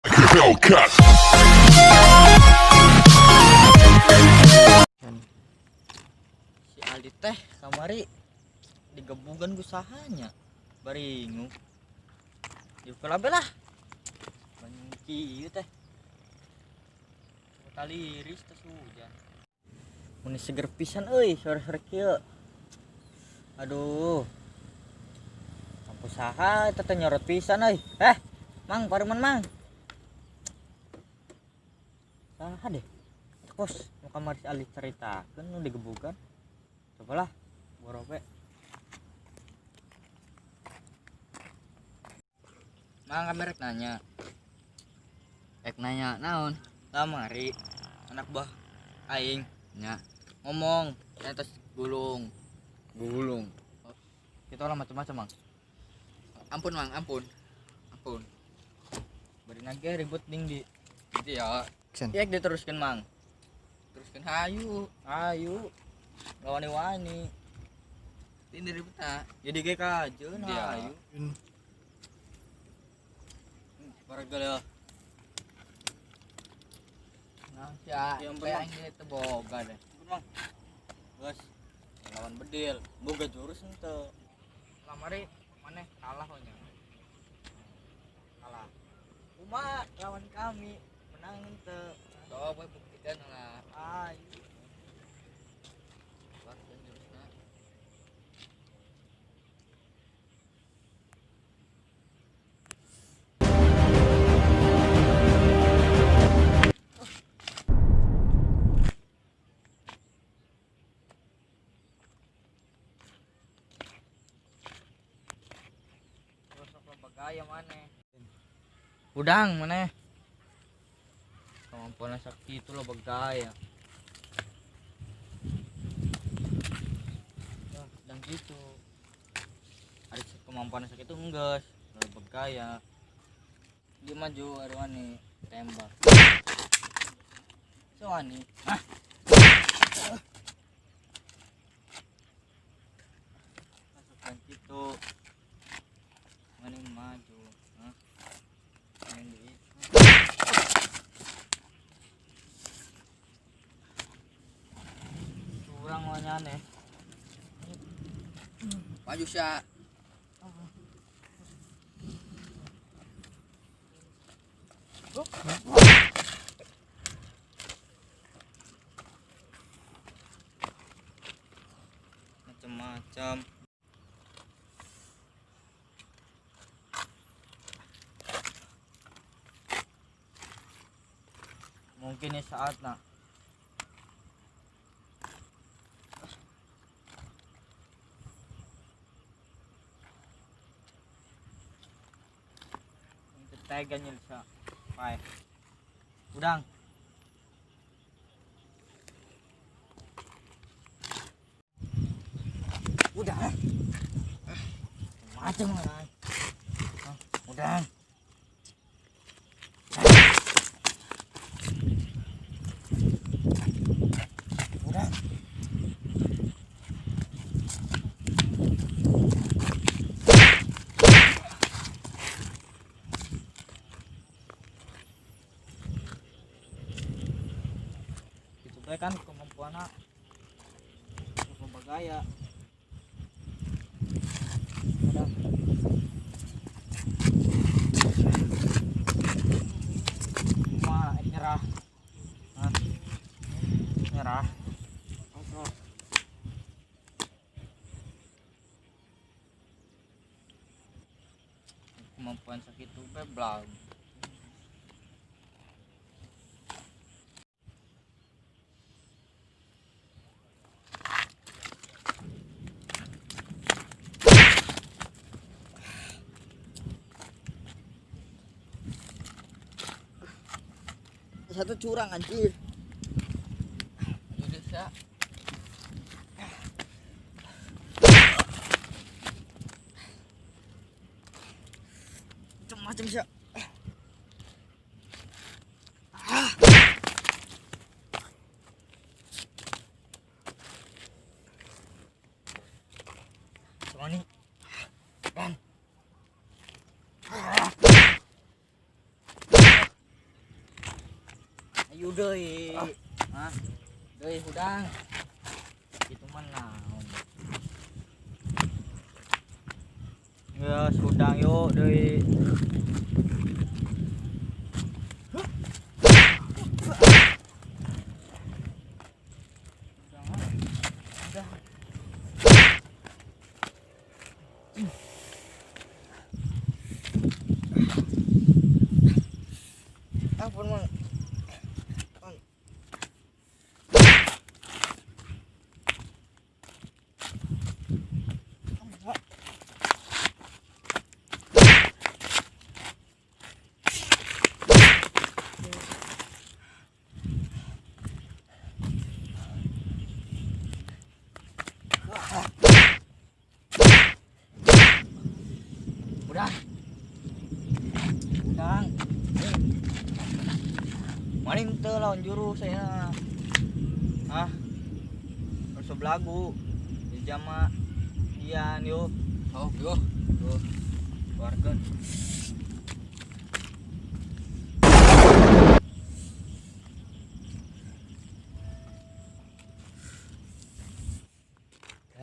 Hellcat. Si Aldi teh kamari digebugan ku sahanya baringu di kelabe lah kieu teh taliris teh hujan mun seger pisan euy sore-sore kieu. Aduh, kampus saha eta teh nyorot pisan euy. Mang pareman mang saha deh kos nu kamari si Aldi caritakeun nu digebugan. Cobalah borobe. Mang kami rek nanya. Rek nanya naon? Kamari anak buah aing Nya. Ngomong di atas gulung. Gulung. Kita lah macam-macam, Mang. Ampun, Mang, ampun. Ampun. Bari nage ribut ding di. Gitu ya. Ya diteruskan, Mang. Teruskan hayu. Ayo. Wani-wani. Ini ribut tak? Jadi ge kajeun Iya. hayu. Baragel ya. Nah, ya, Ya ampun, kayak Mang. aing teu boga deh. Ampun, Mang. Gas. Lawan bedil, boga jurus henteu. Lamari maneh kalah nya. Kalah. Kumaha lawan kami menang henteu. Coba buktikan lah. Ayo. Keluarkan jurusna. Sok loba gaya maneh. Udang maneh. Kemampuan sakti itu loba gaya. Wah, dan gitu. Ada kemampuan sakti itu enggeus, loba gaya. Dia maju ada wani tembak. So wani. Ah. Masukkan gitu. Wani maju. Hah? Main di. Curang wanyane. Maju sia. Macam-macam. Mungkin ini saatnya. Tega nyilsa. Pai. Udang. Udah. Macam lah. Udang. Udang. Itu teh kan kemampuannya bergaya. Udah. Cuma nyerah. Hah? Nyerah. Masuk. Kemampuan sakit tuh beblang. Satu curang anjir. Maju deh sia. Macam-macam sia. Sony. Dan. Ayo deui. Hah? Deui hudang. Kitu mah naon. Geus hudang yuk deui. Ampun, Mang. Mang. Udah. Udang. Maning teu lawan juru saya. Hah? Harus belagu. Di jama Ian yuk. Oh, yo. Tuh. Keluarkan.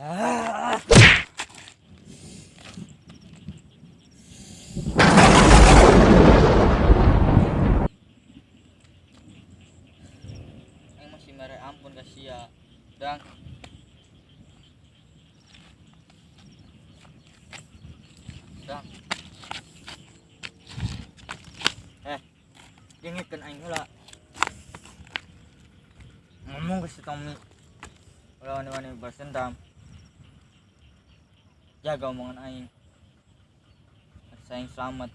Ah. Aing masih mere ampun ka sia. Dang. Dang. Dengekeun aing heula. Ngomong ke si Tommy. Ulah wani-wani balas dendam. Jaga omongan aing. Harus aing selamat.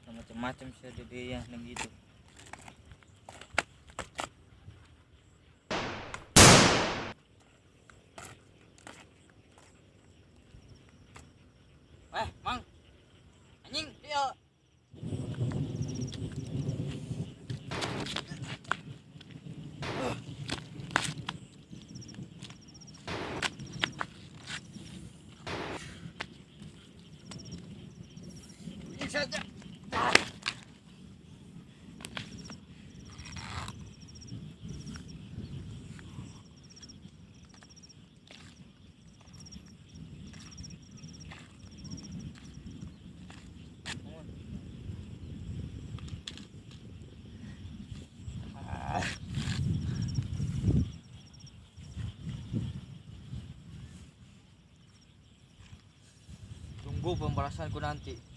Macam-macam sih dia ya gitu. Mang. Anjing, dia. Saja. Tunggu pembalasanku nanti.